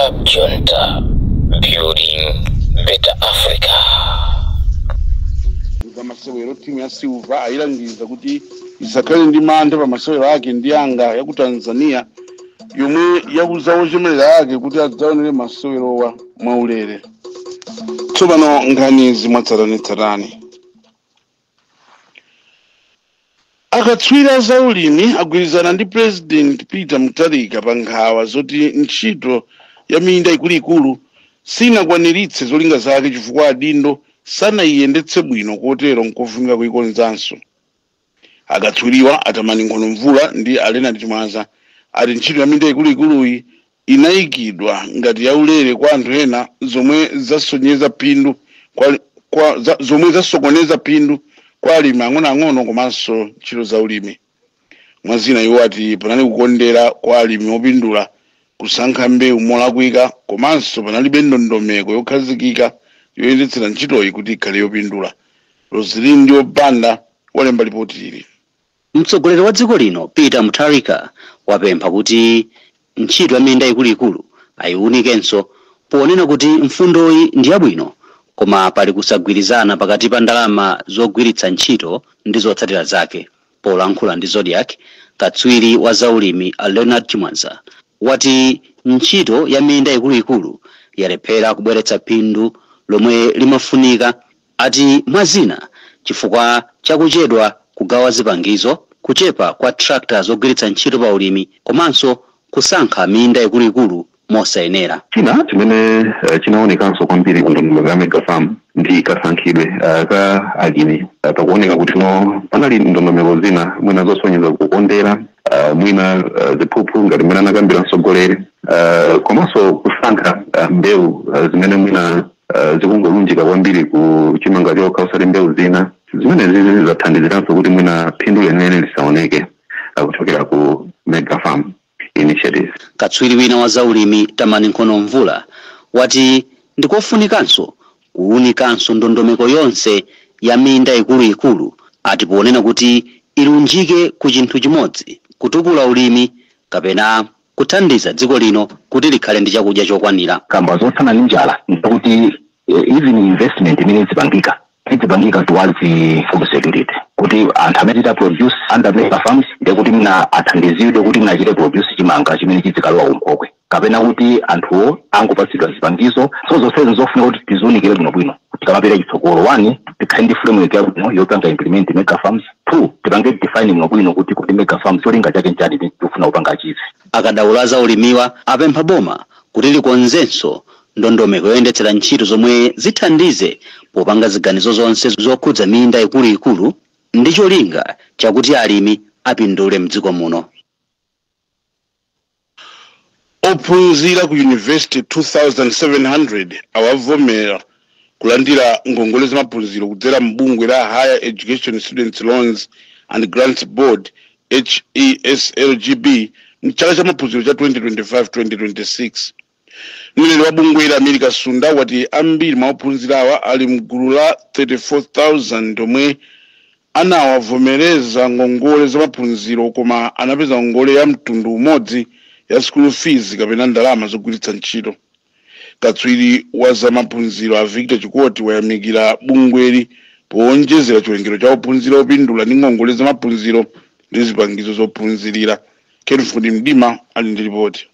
Cab Junta, building better Africa. Pamasewero, timu ya Silver ayilangiza kuti isakhale ndi mantha pa masewero ake ndi Yanga ya ku Tanzania, yomwe yakuza ochemerera ake kuti adzaonere masewerowa mwaulere. Tsopano nkhanizi mwatsatanetsatane. Akatswiri a zaulimi agwirizana ndi President Peter Mutharika pa nkhawa zoti ntchito ya minda ikuluikulu sinakwaniritse zolinga zake chifukwa adindo sanayiyendetse bwino, kotero nkofunika kuyikonzanso. Akatswiriwa, Atamani Nkhono Mvula ndi a Leonard Chimwaza, ati ntchito ya minda ikuluikuluyi inayikidwa ngati yaulere kwa anthu ena, zomwe zasonyeza phindu kwa, kwa, za, zomwe zasokoneza phindu kwa alimi ang'onoang'ono komanso ntchito za ulimi. Mwazina, iwo ati panali kukondera kwa alimi opindula, kusankha mbewu molakwika, komanso panalibe ndondomeko yokhazikika yoyendetsera ntchitoyi kuti ikhale yopindula. Roselindi Opanda walemba ripoti ili. Mtsogoleri wa dziko lino Peter Mutharika wapempha kuti ntchito ya minda ikuluikulu ayiwunikenso, ponena kuti mfundoyi ndi yabwino koma pali kusagwirizana pakati pa ndalama zogwiritsa ntchito ndi zotsatira zake. Polankhula ndi Zodiak, katswiri wa zaulimi a Leonard Chimwaza wati ntchito ya minda ikuluikulu yalephera kubweretsa phindu lomwe limafunika, ati mwazina chifukwa chakuchedwa kugawa zipangizo, kuchepa kwa tractor zogwiritsa ntchito pa ulimi, komanso kusankha minda ikuluikulu mosayenera. China chimene chinaonekanso kwambiri ku ndondomeko ya mega farm ndi kasankhidwe ka alimi. Pakuoneka kuti no panali ndondomeko zina mwina zosonyeza kukondera, mwina ziphuphu ngati mwina anakambira mtsogoleri, komanso kusankha mbewu zimene mwina zikungolunjika kwambiri ku chimanga chokha osati mbewu zina. Zimene zizi zathandiziranso kuti mwina phindu lenene lisaoneke kuchokera ku mega farm initiative. Katswiri wina wa zaulimi Tamani Nkhono Mvula wati ndikofunikanso kuwunikanso ndondomeko yonse ya minda ikuluikulu, ati ponena kuti ilunjike ku chinthu chimodzi, kutukula ulimi kapena kuthandiza dziko lino kuti likhale ndi chakudya chokwanira. Kamba zothana ndi njala, ndikuti even investment imene izipangika towards the food security, kuti anthu amene achita produce under mega farms, ndekuti mina athandizidwe kuti mina achite produce chimanga chimene chizikalowa kunkhokwe, kapena kuti anthuwo angopatsidwa zipangizo. So zonsezo zofuna kuti tiziunikire bwinobwino tikamapita chitsogolo. One, tikhale ndi framework yabwino yopanga implement mega farms. Two, tipange define bwinobwino kuti mega farms cholinga chake nchani, tikufuna kupanga chizi. Akadaulo a zaulimiwa apempha boma kuti likonzenso ndondomeko yoyendetsera ntchito zomwe zithandize popanga ziganizo zonse zokhudza minda ikuluikulu ndi cholinga chakuti alimi apindule mdziko muno. Ophunzira ku university 2700 awavomera kulandira ngongole za maphunziro kudzera mbungwe la Higher Education Students Loans and Grants Board, HESLGB, mchaka cha maphunziro cha 2025-2026. Mneneri wa bungweli America Sunda wati ambiri mwa ophunzira awa ali mgulu la 34,000 omwe anawavomereza ngongole za maphunziro koma anapeza ngongole ya mtundu umodzi ya school fees kapena ndalama zogwiritsa ntchito. Katswiri wa za maphunziro a Victor Chikoti wayamikira bungweli powonjezera chiwerengero cha ophunzira opindula ndi ngongole za maphunziro ndi zipangizo zophunzirira. Kenford Mdima ali ndi ripoti.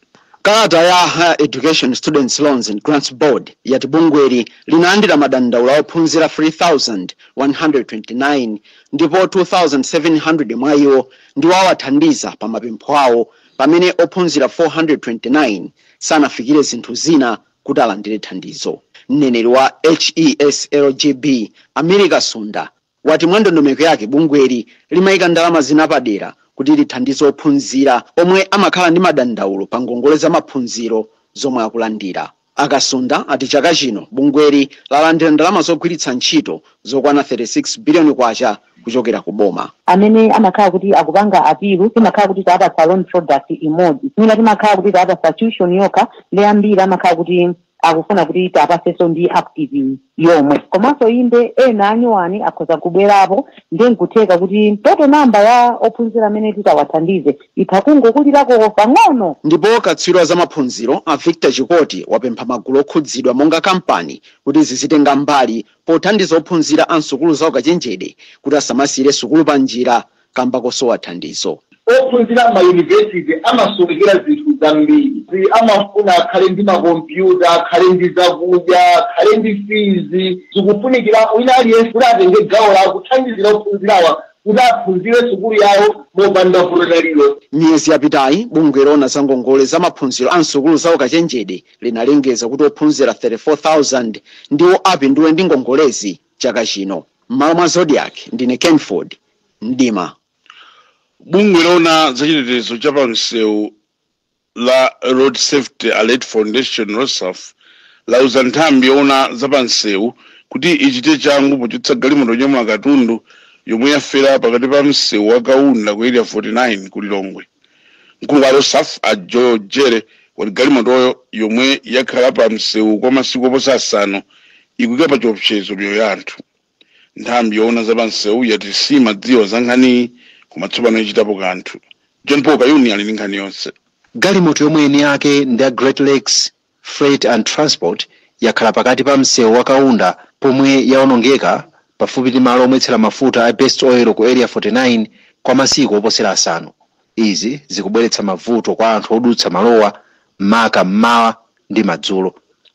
Kalata ya Higher Education Students Loans and Grants Board yati bungweli linalandira madandaulo a ophunzira 3129 ndipo 2700 mwa iwo ndiwo awathandiza pa mapempho awo, pamene ophunzira 429 sanafikire zinthu zina kuti alandire thandizo. Mneneri wa HESLGB America Sunda wati mwa ndondomeko yake bungweli limayika ndalama zina padera kuti lithandize ophunzira omwe amakhala ndi madandaulo pa ngongole za maphunziro zomwe akulandira. Akasunda ati chaka chino bungweli lalandira ndalama zogwiritsa ntchito zokwana 36 biliyoni kwacha kuchokera ku boma. Amene amakhala kuti akupanga appeal, timakhala kuti taapatsa loan product imodzi, mwina timakhala kuti taapatsa tuition yokha, ndi ambiri amakhala kuti Akufuna kuti tapasenso ndi active yomwe, komanso inde ena anyuwani akhoza kubwerapo, ndiye nkutheka kuti total number ya ophunzira amene titawathandize itha kungokulirako pang'ono. Ndipo katswiri wa zamaphunziro a Victor Chikoti wapempha magulu okhudzidwa monga kampani kuti zizitenga mbali pothandiza ophunzira a nsukulu za ukachenjede kuti asamasiyire sukulu pa njira kamba kosowa thandizo. Ophunzira mayunivesiti amasowekera zinthu zambiri. Amafuna akhale ndi makompyuta, akhale ndi zakudya, akhale ndi fees. Zikufunikira wina aliyense kuti atenge gawo lawo kuthandizira ophunzirawa kuti aphunzire sukulu yawo mopanda vuto lililonse. Miyezi yapitayi, bungwe lona za ngongole za maphunziro a nsukulu za ukachenjede linalengeza kuti ophunzira 34,000 ndiwo apindule ndi ngongolezi chaka chino. M'malo mwa Zodiak, ndine Kenford Mdima. Bungwe lona zachitetezo cha pamsewu la Road Safety Alert Foundation, ROSAF, lauza nthambi yoona zapamsewu kuti ichite changu pochotsa galimoto yonyamula katundu yomwe yafera pakati pa msewu wa Kaunda ku Area 49 ku Lilongwe. Mkulu wa ROSAF a Joe Jere wati galimotoyo yomwe yakhala pa msewu kwa masiku oposa 5 ikuyika pa chiopsezo miyoyo ya anthu. Nthambi yoona zapamsewu yati simadziwa za nkhaniyi, koma tsopano ichitapo kanthu. John Paul Kayuni ali ndi nkhani yonse. Galimoto yomwe eni ake ndi a Great Lakes Freight and Transport yakhala pakati pa msewu wa Kaunda pomwe yawonongeka pafupi ndi malo omwetsera mafuta a Best Oil ku Area 49 kwa masiku oposera 5. Izi zikubweretsa mavuto kwa anthu odutsa malowa, maka mmawa ndi madzulo.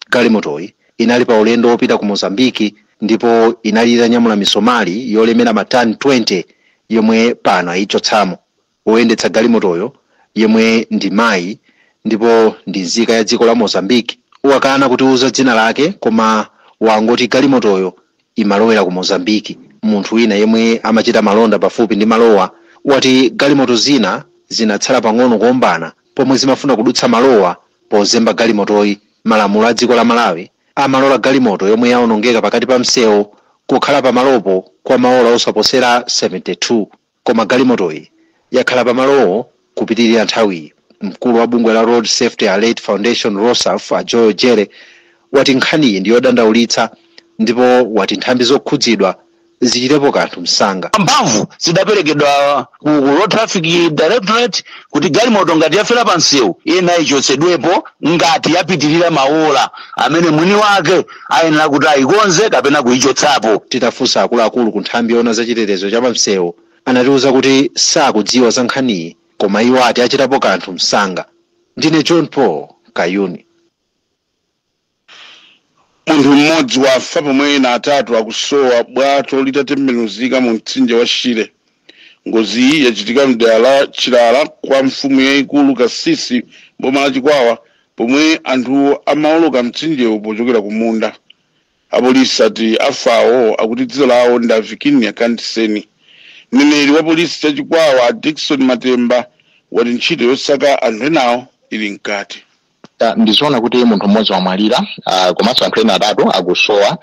Galimotoyi inali pa ulendo wopita ku Mozambiki ndipo inali itanyamula misomali yolemera matani 20 yomwe pano ayichotsamo. Woyendetsa galimotoyo, yemwe ndi mayi ndipo ndi nzika ya dziko la Mozambiki, wakana kutiuza dzina lake, koma wangoti galimotoyo imalowera ku Mozambiki. Munthu wina yemwe amachita malonda pafupi ndi malowa wati galimoto zina zinatsala pang'ono kuombana pomwe zimafuna kudutsa malowa pozemba galimotoyi. Malamulo a dziko la Malawi amalola galimoto yomwe yawonongeka pakati pa msewu kukhala pamalopo kwa maola osaposera 72, koma galimotoyi yakhala pamalowo kupitirira nthawiyi. Mkulu wa bungwe la Road Safety Alert Foundation, ROSAF, a Joe Jere, wati nkhaniyi ndi yodandaulitsa ndipo wati nthambi zokhudzidwa zichitepo kanthu msanga. Mphamvu zidaperekedwa ku Road Traffic Directorate kuti galimoto ngati yafera pa msewu ena ichotsedwepo ngati yapitirira maola amene mwini wake ayenera kuti ayikonze kapena kuyichotsapo. Titafunsa akuluakulu ku nthambi yoona zachitetezo cha pamsewu, anatiuza kuti sakudziwa za nkhaniyi, koma iwo ati achitapo kanthu msanga. Ndine John Paul Kayuni. Munthu mmodzi wafa pomwe ena 3 akusowa bwato litatembenuzika mu mtsinje wa Shire. Ngozi iyi yachitika mdera la Chilala kwa mfumu yayikulu Kasisi, boma la Chikwawa, pomwe anthu amaoloka mtsinjewo pochokera ku munda. Apolisi ati afawo akuti dzina lawo ndi Avikinia Kandiseni. Mneneri wa polisi cha Chikwawa Dickson Matemba wati ntchito yosaka anthu enawo ili mkati. Ndizoona kuti munthu mmodzi wamwalira, komanso anthu ena 3 akusowa,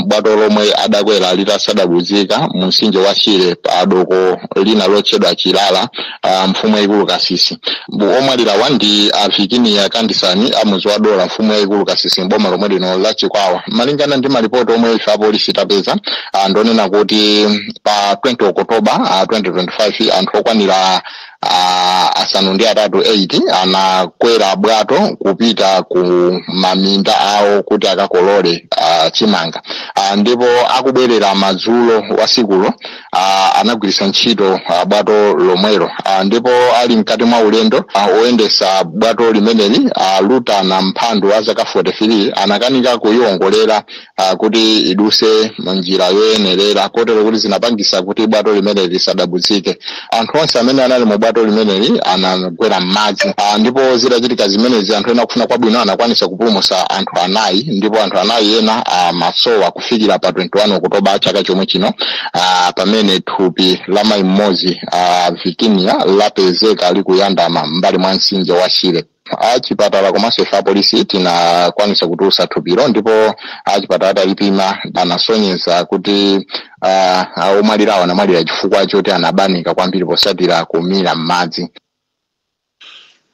bwato lomwe adakwera litasadabuzika mu mtsinje wa Shire pa doko lina lotchedwa Chilala, mfumu yayikulu Kasisi. Omwalirawa ndi Avikinia Kandisani amuzi wa Dola, mfumu yayikulu Kasisi, boma lomwe lino la Chikwawa. Malingana ndi malipoti omwe ife apolisi tapeza, ndonena kuti pa 20 Oktoba 2025 anthu okwanira 8 8 anakwera bwato kupita ku maminda awo kuti akakolole chimanga, ndipo akubwerera madzulo wa sikulo, anagwiritsa ntchito bwato lomwelo, ndipo ali mkati mwa ulendo, oyendesa bwato limeneli, Lutana Mphandu wa zaka 43, anakanika kuyiwongolera kuti iduse njira yoyenerera, kotero kuti zinapangisa kuti bwato limeneli lisadabutsike. Anthu onse amene anali mu bwato limeneli anagwera m'madzi, ndipo zitachitika zimenezi anthu ena kufuna kwabwino anakwanisa kupulumutsa anthu 4, ndipo anthu 4 ena amasowa kufikira pa 21 Oktoba chaka chomwe chino, pamene thupi la mayi mmodzi, Virginia, lapezeka likuyandama m'mbali mwa mtsinje wa Shire. Achipatala komanso ife apolisi tinakwanisa kutulutsa thupilo, ndipo achipatala atalipima anasonyeza kuti omwalirawo anamwalira chifukwa choti anabanika kwambiri posatira kumira m'madzi.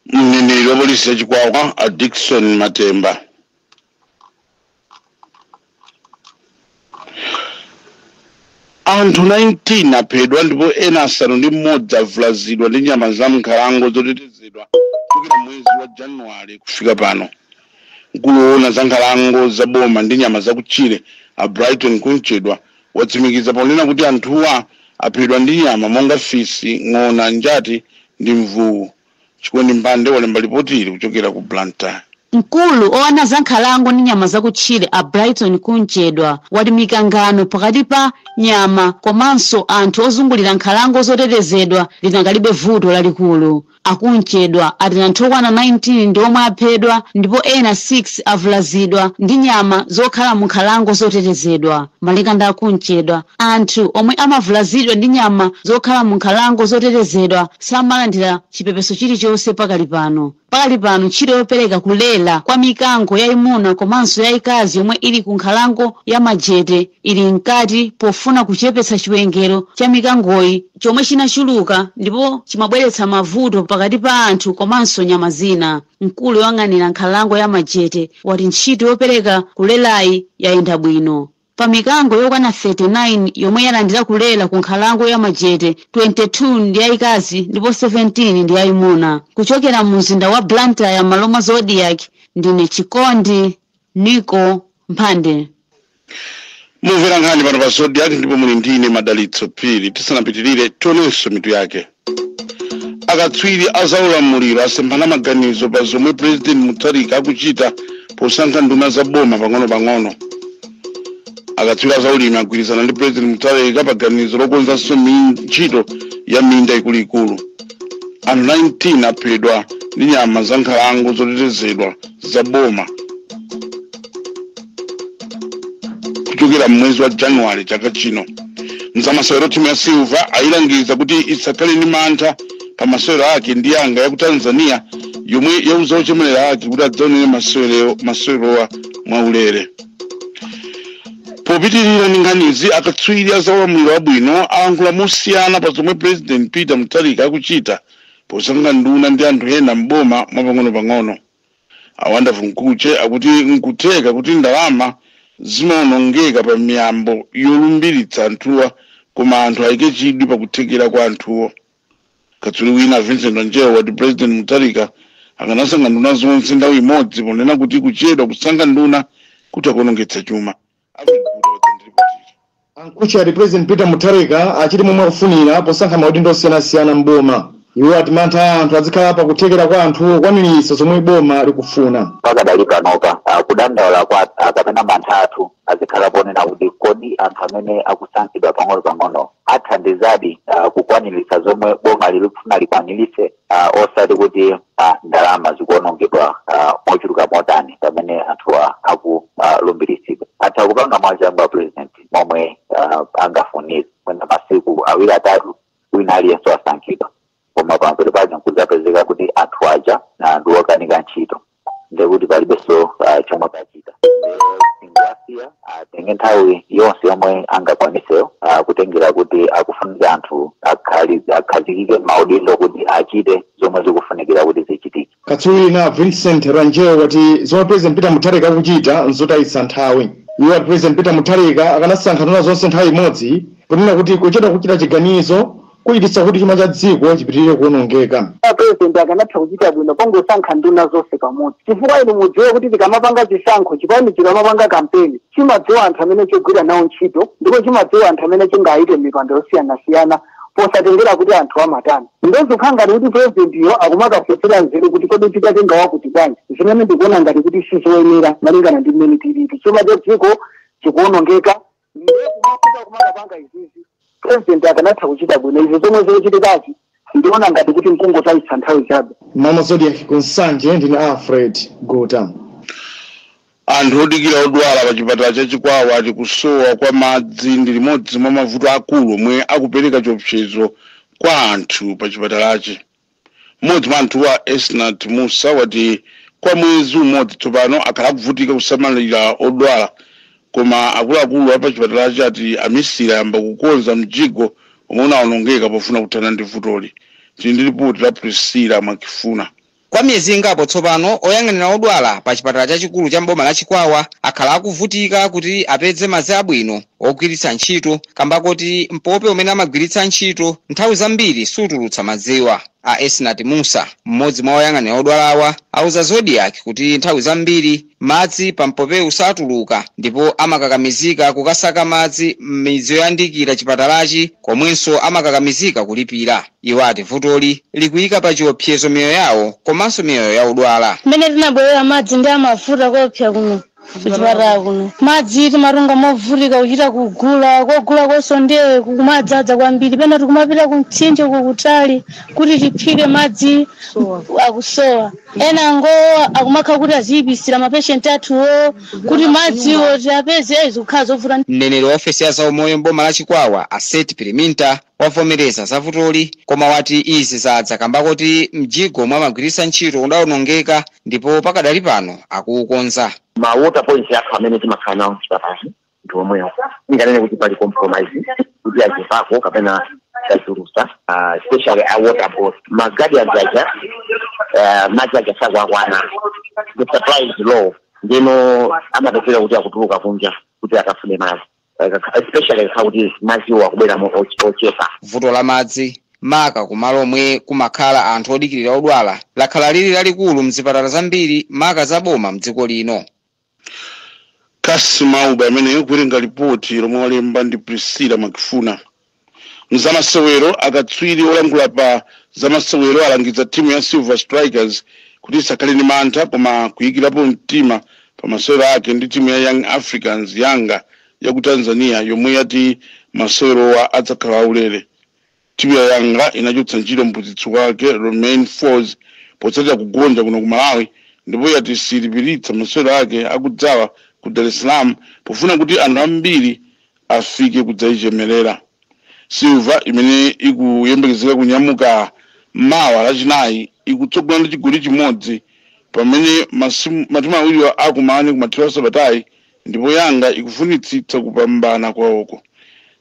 Mneneri wa polisi ya Chikwawa a Dickson Matemba. Anthu 19 aphedwa ndipo ena 6 avulazidwa ndi nyama za nkhalango zotetezedwa kuchokera mwezi wa Januwale kufika pano. Mkulu woona za nkhalango za boma ndi nyama zakutchire, a Brighton Kunchedwa, watsimikiza ponena kuti anthuwa aphedwa ndi nyama monga fisi, ng'ona, njati ndi mvuwu. Chikondi Mbande walemba ripoti ili kuchokera ku Blantyre. Mkulu oona za nkhalango ndi nyama zakutchire, a Brighton Kunchedwa, wati mikangano pakati pa nyama komanso anthu ozungulira nkhalango zotetezedwa linakalibe vuto lalikulu. Akunchedwa ati anthu okwana 19 ndi omwe aphedwa ndipo ena 6 avulazidwa ndi nyama zokhala mu nkhalango zotetezedwa. Malinga ndi Akunchedwa, anthu omwe amavulazidwa ndi nyama zokhala mu nkhalango zotetezedwa samalandira chipepeso chilichonse pakali pano. Pakali pano ntchito yopereka kulera kwa mikango yayimuna komanso yayikazi yomwe ili ku nkhalango ya Majete ili mkati pofuna kuchepetsa chiwerengero cha mikangoyi chomwe chinachuluka ndipo chimabweretsa mavuto pakati pa anthu komanso nyama zina. Mkulu yoyang'anira nkhalango ya Majete wati ntchito yopereka kulerayi yayenda bwino. Pa mikango yokwana 39 yomwe yalandira kulera ku nkhalango ya Majete, 22 ndi yayikazi ndipo 17 ndi yayimuna. Kuchokera mu mzinda wa Blantyre, Maloma Zodiac, ndine Chikondi Niko Mphande. Mumvera nkhani pano pa Zodiac ndipo muli ndine Madalitso Phiri. Tisanapitirire, tionenso mitu yake. Akatswiri azaulamuliro asemphana maganizo pa zomwe President Mutharika akuchita posankha nduna za boma pang'ono-pang'ono. Akatswiri azaulimi agwirizana ndi President Mutharika pa ganizo lokonzanso ntchito ya minda ikuluikulu. Anthu 19 aphedwa ndi nyama za nkhalango zotetezedwa za boma kuchokera mwezi wa Januwale chaka chino. Mzamasewero, timu ya Silver ayilangiza kuti isakhale ndi mantha pa masewero ake ndi Yanga ya ku Tanzania, yomwe yauza ochemerera ake kuti adzaonere masewerowa mwaulere. Popitirira ndi nkhanizi, akatswiri azaulamuliro wabwino alankhula mosiyana pa zomwe President Peter Mutharika akuchita posankha nduna ndi anthu ena mboma mwapang'ono-pang'ono. Awanda Mkuche akuti nkutheka kuti ndalama zimaonongeka pa miyambo yolumbiritsa anthuwa, koma anthu ayike chidwi pakuthekera kwa anthuwo. Katswiri wina, Vincent Wanjeo, wati President Mutharika akanasankha nduna zonse nthawi imodzi, ponena kuti kuchedwa kusankha nduna kuti akuonongetsa chuma. Ankuche ati President Peter Mutharika achite momwe akufunira posankha maudindo osiyanasiyana mboma. Iwo ati mantha a anthu azikhala pakuthekera kwa anthu kukwaniritsa zomwe boma likufuna. Pakadali panopa, kudandaula kwa kapena mantha athu azikhala ponena kuti kodi anthu amene akusankhidwa pang'ono-pang'ono athandizadi kukwaniritsa zomwe boma likufuna likwaniritse, osati kuti ndalama zikuonongedwa mochuluka motani pamene anthuwa akulumbiritsidwa. Atha kupanga mwachangu a President momwe angafunire, mwina masiku 2 3 wina aliyense wasankhidwa, koma pamapeto paja nkudzapezeka kuti anthu aja ndi wokanika ntchito, ndekuti palibenso chomwe pachita. Ingowasiya atenge nthawi yonse yomwe angakwaniseyo, kutengera kuti akufunika anthu akhazikike maudindo kuti achite zomwe zikufunikira kuti zichitike. Katswiri na Vincent Rangel wati zomwe President Peter Mutharika akuchita nzotayitsa nthawi. Iwo ati President Peter Mutharika akanasankha nduna zonse nthawi imodzi, ponena kuti kuchedwa kuchita chiganizo kuchititsa kuti chuma cha dziko chipitirire kuwonongeka. President akanatha kuchita bwino pongosankha nduna zonse pamodzi, chifukwa inu mudziwe kuti tikamapanga chisankho, chipani chikamapanga kampeni chimadziwa anthu amene chogwira nawo ntchito ndipo chimadziwa anthu amene chingayike mipando yosiyanasiyana, posatengera kuti anthu amatani. Ndozikhala ngati kuti presidentiyo akumakafesera nzeru kuti kodi tikatenga wakuti bwanji, zimene ndikuona ngati kuti sizoyenera malingana ndi mmene tilili. Chuma cha dziko chikuwonongeka, ndiye kumapita kumakapanga izizi. President akanatha kuchita bwino. Izi zomwe zikuchitikazi ndiona ngati kuti mkungotayitsa nthawi chabe. Mama Zodiac kuNsanje, ndine Alfred Gota. Anthu odikira odwala pa chipatala cha Chikwawa ati kusowa kwa madzi ndi limodzi mwa mavuto akulu omwe akupereka chiopsezo kwa anthu pa chipatalachi. Mmodzi mwa anthuwa, Esnat Musa, wati kwa mwezi umodzi tsopano akhala akuvutika kusamalira odwala, koma akuluakulu apa chipatalachi ati amisiri ayamba kukonza mjigo omwe unawonongeka pofuna kuthana ndi vutoli. Tili ndi ripoti la Priscilla Mwakifuna. Kwa miyezi ingapo tsopano, oyang'anira odwala pa chipatala chachikulu cha mboma la Chikwawa akhala akuvutika kuti apeze madzi abwino ogwiritsa ntchito, kamba kuti mpope umene amagwiritsa ntchito nthawi zambiri sutulutsa madziwa. A Esnat Musa, mmodzi mwa oyang'anira odwalawa, auza Zodiak kuti nthawi zambiri madzi pa mpopewu satuluka ndipo amakakamizika kukasaka madzi m'midzi yoyandikira chipatalachi, komwenso amakakamizika kulipira. Iwo ati vutoli likuyika pa chiopsezo miyoyo yawo komanso miyoyo ya odwala. Mmene tinabwerera, madzi ndi amavuta kopsa kuno kuchipatala kuno. Madzi timatunga movutika, kuchita kugula, kogula konso ndiye kumadzaza kwambiri. Pena tikumapita kumtsinje uko kutali kuti tiphike, madzi akusowa. Ena ngo akumakha kuti aziyipisira mapeshenti athuwo kuti madziwo tiapeze, zikukhala zovuta. Mneneri wa ofesi ya zaumoyo mboma la Chikwawa, Aseti Piriminta, wavomereza zavutoli, koma wati izi zadza kamba kuti mjigo omwe amagwiritsa ntchito udawonongeka ndipo pakadali pano akuukonza. Ma water points athu amene timakhala nawo mchipatala ndi omwewo. Inganene kuti pali compromise kuti achepako kapena chachulusa, especially a water board, ma guardians aja, madzi aja sakuakwana. The supply is low, ndino amapezeka kuti akutuluka kunja kuti akafune madzi, especially kakhala kuti madziwo akubweramo ochepa. Vuto la madzi, maka kumalo omwe kumakhala anthu odikirira odwala, lakhala lili lalikulu mzipatala zambiri, maka zaboma mdziko lino. Kasimauba ameneyo kuwerenga ripoti lomwe walemba ndi Priscilla Makifuna. Mzamasewero, akatswiri olankhula pa zamasewero alangiza timu ya Silver Strikers kuti isakhale ndi mantha koma kuyikirapo mtima pa masewero ake ndi timu ya Young Africans, Yanga, ya ku Tanzania, yomwe yati masewerowa adzakhala aulere. Timu ya Yanga inachotsa ntchito mphunzitsi wake Romain Folz potsatira kugonja kuno ku Malawi, ndipo yati silipiritsa masewero ake akudzawa ku Dar es Salaam pofuna kuti anthu ambiri afike kudzayichemerera. Silver, imene ikuyembekezeka kunyamuka mawa Lachinayi, ikutsogola ndi chigoli 1 pamene matimu awiriwa akumane kumathero a sabatayi, ndipo Yanga ikufunitsitsa kupambana kwawoko.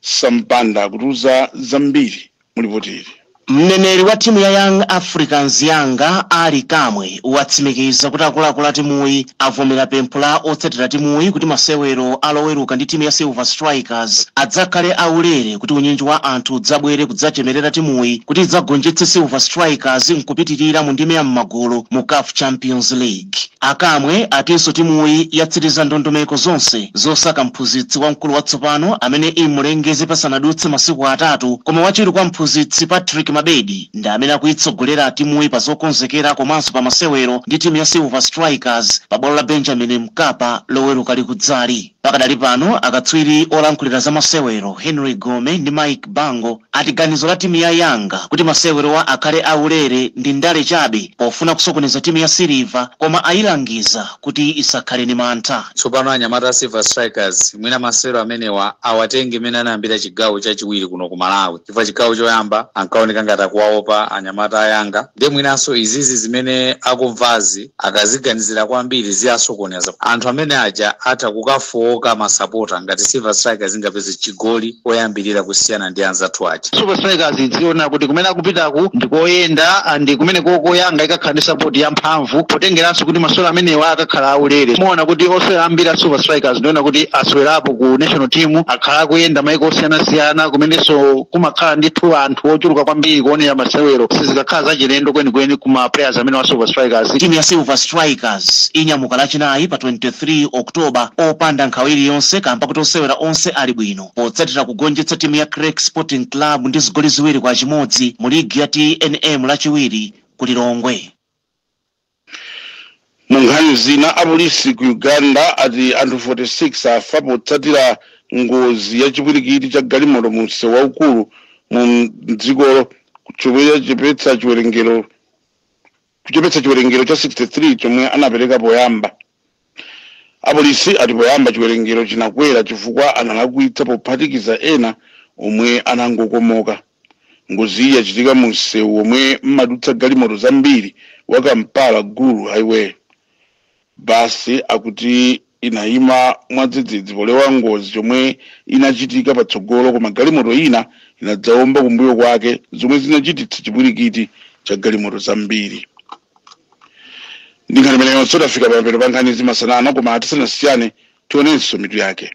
Sampanda akutiuza zambiri mulipotili. Mneneri wa timu ya Young Africans, Yanga, Ali Kamwe, watsimikiza kuti akuluakulu a timuyi avomera pempho la otsatira timuyi kuti masewero aloweruka ndi timu ya Silver Strikers adzakhale aulere, kuti unyinji wa anthu udzabwere kudzachemerera timuyi kuti idzagonjetse Silver Strikers nkupitirira mu ndime ya m'magulu mu CAF Champions League. Akamwe atinso timuyi yatsiriza ndondomeko zonse zosaka mphunzitsi wamkulu watsopano amene imulengeze pasanadutse masiku 3, koma wachiwiri kwa mphunzitsi Patrick Mabedi ndi amene akuyitsogolera timuyi pa zokonzekera komanso pa masewero ndi timu ya Silver Strikers pa bwalo la Benjamin Mkapa loweruka likudzali. Pakadali pano, akatswiri olankhulira za masewero Henry Gome ndi Mike Bango ati ganizo la timu ya Yanga kuti masewerowa akhale aulere ndi ndale chabe pofuna kusokoneza timu ya Silver, koma ayilangiza kuti isakhale ni mantha. Tsopano anyamata a Silver Strikers, mwina masewero amenewa awatenge imene anayambira chigawo chachiwiri kuno ku Malawi, chifukwa chigawo choyamba ankaoneka ngati akuwaopa anyamata a Yanga. Ndiye mwinanso izizi zimene akumvazi akaziganizira kwambiri ziyasokoneza. Anthu amene aja atha kukafowoka, masapota, ngati Silver Strikers ingapeze chigoli oyambirira kusiyana ndi anzathu aja. Silver Strikers idziona kuti kumene akupitaku ndikoyenda, ndi kumene koko Yanga ikakhala ndi support yamphamvu, potengeranso kuti masewero amenewa akakhala aulere. Muona kuti osewera ambiri a Silver Strikers ndiona kuti asewerapo ku national team, akhala akuyenda maiko osiyanasiyana kumenenso kumakhala ndithu anthu ochuluka kwambiri kuonera masewero. Sizikakhala zachilendo kwenikweni kuma players amene wa Silver Strikers. Timu ya Silver Strikers inyamuka Lachinayi pa 23 Oktoba opanda nkhawa iliyonse, kamba kuti osewera onse ali bwino potsatira kugonjetsa timu ya Creck Sporting Club ndi zigoli 2-1 mu ligi ya TNM Lachiwiri ku Lilongwe. Mu nkhani zina, apolisi ku Uganda ati anthu 46 afa potsatira ngozi ya chipwirikiti cha galimoto mu msewu waukulu mu mdzikolo, chomwe kuchepetsa chiwerengero cha 63 chomwe anapereka poyamba. Apolisi ati poyamba chiwerengero chinakwera chifukwa analakwitsa pophatikiza ena omwe anangokomoka. Ngozi iyi yachitika mu msewu omwe mmadutsa galimoto zambiri wa Kampala Gulu Highway. Basi akuti inayima mwadzidzidzi polewa ngozi chomwe inachitika patsogolo, koma galimoto ina inadzawomba kumbuyo kwake, zomwe zinachititsa chipwirikiti cha galimoto zambiri. Ndi nkhani imeneyonso tafika pamapeto pa nkhani zimasanano, koma tisanasiyane tionenso mitu yake.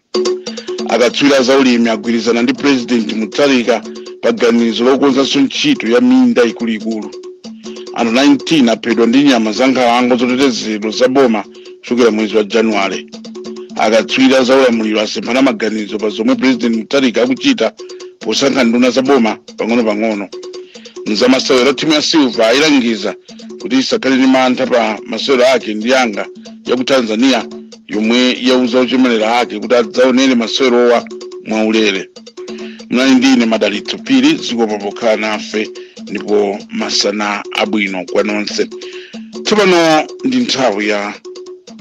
Akatswiri za ulimi agwirizana ndi President Mutharika pa ganizo lokonzanso ntchito ya minda ikuluikulu. Anthu 19 aphedwa ndi nyama za nkhalango zotetezedwa za boma kuchokera mwezi wa Januwale. Akatswiri za ulamuliro asemphana maganizo pa zomwe President Mutharika akuchita posankha nduna za boma pang'ono-pang'ono. Mzamasewero, timu ya Silver ayilangiza kuti isakhale ndi mantha pa masewero ake ndi Yanga ya ku Tanzania, yomwe yauza ochemerera ake kuti adzaonere masewerowa mwaulere. Mnali ndine Madalitso Phiri. Zikomo pokhala nafe ndipo masana abwino kwa nonse. Tsopano ndi nthawi ya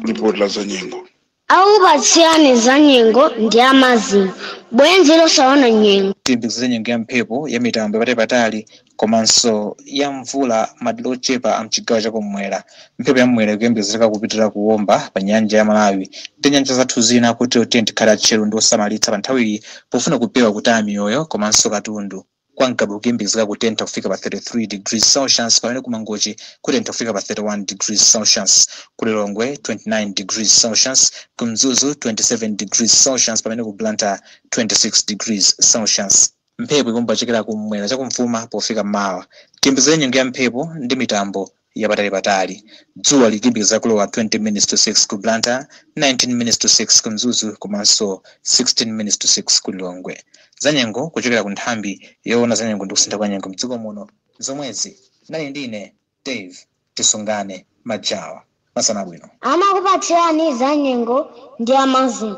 ripoti la zanyengo. Akupatsirani za nyengo ndi amazing bwenzi losaona nyengo. Tiyembekezere nyengo ya mphepo ya mitambo yapatali komanso ya mvula madera ochepa a mchigawo chakumwera. Mphepo ya mmwera ikuyembekezereka kupitirira kuwomba pa nyanja ya Malawi ndi nyanja zathu zina, kuti tiye tikhale atcheru ndi osamalitsa pa nthawiyi pofuna kupewa kutaya miyoyo komanso katundu. Kwa Ngabu kuyembekezeka kutentha kufika pa 33 degrees Celsius, pamene ku Mangochi kutentha kufika pa 31 degrees Celsius, ku Lilongwe 29 degrees Celsius, ku Mzuzu 27 degrees Celsius, pamene ku Blantyre 26 degrees Celsius. Mphepo ikuomba kuchokera kumwera chakumvuma pofika mmawa. Tiyembekezere nyengo ya mphepo ndi mitambo yapatalipatali. Dzuwa likuyembekeza kulowa 20 minutes to 6 ku Blantyre, 19 minutes to 6 ku Mzuzu komanso 16 minutes to 6 ku Lilongwe. Zanyengo kuchokera ku nthambi yoona zanyengo ndi kusintha kwa nyengo mdziko muno zomwezi. Nali ndine Dave Tisungane Majawa. Masana bwino. Amakupatsirani za nyengo ndi amazing.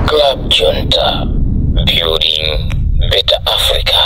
Club Junta, building better Africa.